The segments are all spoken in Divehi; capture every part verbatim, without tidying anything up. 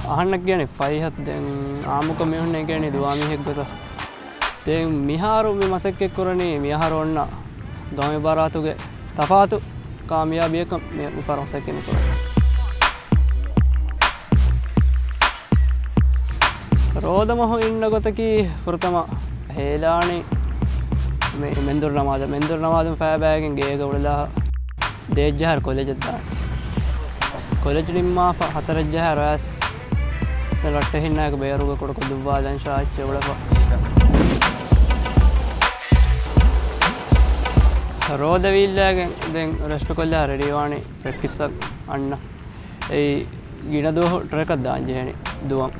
އަހަންނަށް ކިޔަނީ ފައިހަތް. ދެން އާއްމުކޮށް މީހުންނަށް ކިޔަނީ ދުވާ މީހެއް ގޮތަށް. ދެން މިހާރު މި މަސައްކަތް ކުރަނީ މިއަހަރު އޮންނަ ގަމު އިބާރާތުގެ ތަފާތު ކާމިޔާބީއަކަށް މި، މި ފަރު މަސައްކަތް ކުރަނީ. ރޯދަމަހު އިންނަ ގޮތަކީ ފުރަތަމަ ހޭލާނީ މެ-، މެންދުރު ނަމާދަށް، މެންދުރު ނަމާދުން ފައިބައިގެން ގޭގަ އުޅެލާ ދޭއްޖަހާރު ކޮލެޖަށް ދާން. ކޮލެޖް ނިންމާފަ ހަތަރެއްޖަހާރު އައިސް ރައްޓެހިންނާއެކު ބޭރުގަ ކުޑަކޮށް ދުއްވާލަން ޝާއްޗެއް އުޅެފަ. ރޯދަ ވީއްލާގެން ދެން ރެސްޓުކޮށްލާ ރެޑީވާނީ ޕްރެކްޓިސްއަށް އަންނަ. އެއީ ގިނަ ދުވަހު ޓްރެކަށް ދާން ޖެހެނީ ދުވަން.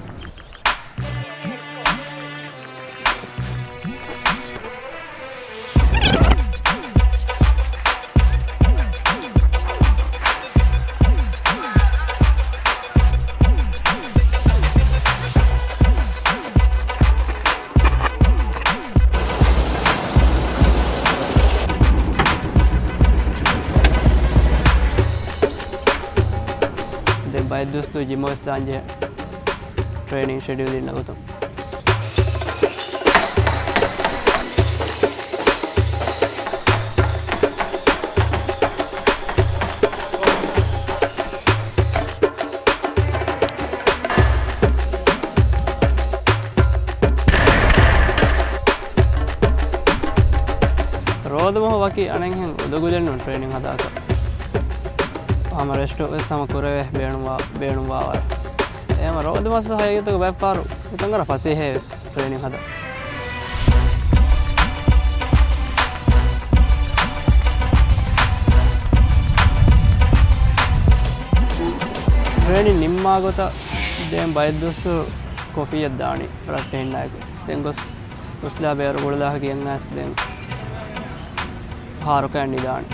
ދެން ބައެއް ދުވަސް ޖިމަށް ވެސް ދާން ޖެހޭ ޓްރޭނިން ޝެޑިއުލް އިންނަ ގޮތުން. ރޯދަމަހު ވަކި އަނެއްހެން އުދަގުލެއްނު ޓްރޭނިން ހަދާކަށް. ހަމަ ރެސްޓު ވެސް ހަމަ ކުރެވޭ ބޭނުންވާ، ބޭނުންވާވަރަށް. އެހެން ރޯދަމަސް ހަގީގަތުގަ ބައެއްފަހަރު ހިތަށް އަރާ ފަސޭހައެއް ވެސް ޓްރޭނިން ހަދަން. ޓްރޭނިން ނިންމާ ގޮތަށް ދެން ބައެއް ދުވަސް ކޮފީއަށް ދާނީ ރައްޓެހިންނާއެކު. ދެން ގޮސް ހުސްލާ ބޭރު ގުޅުލާ ގެއަށް އައިސް ދެން ހާރުކައި ނިދާނެ.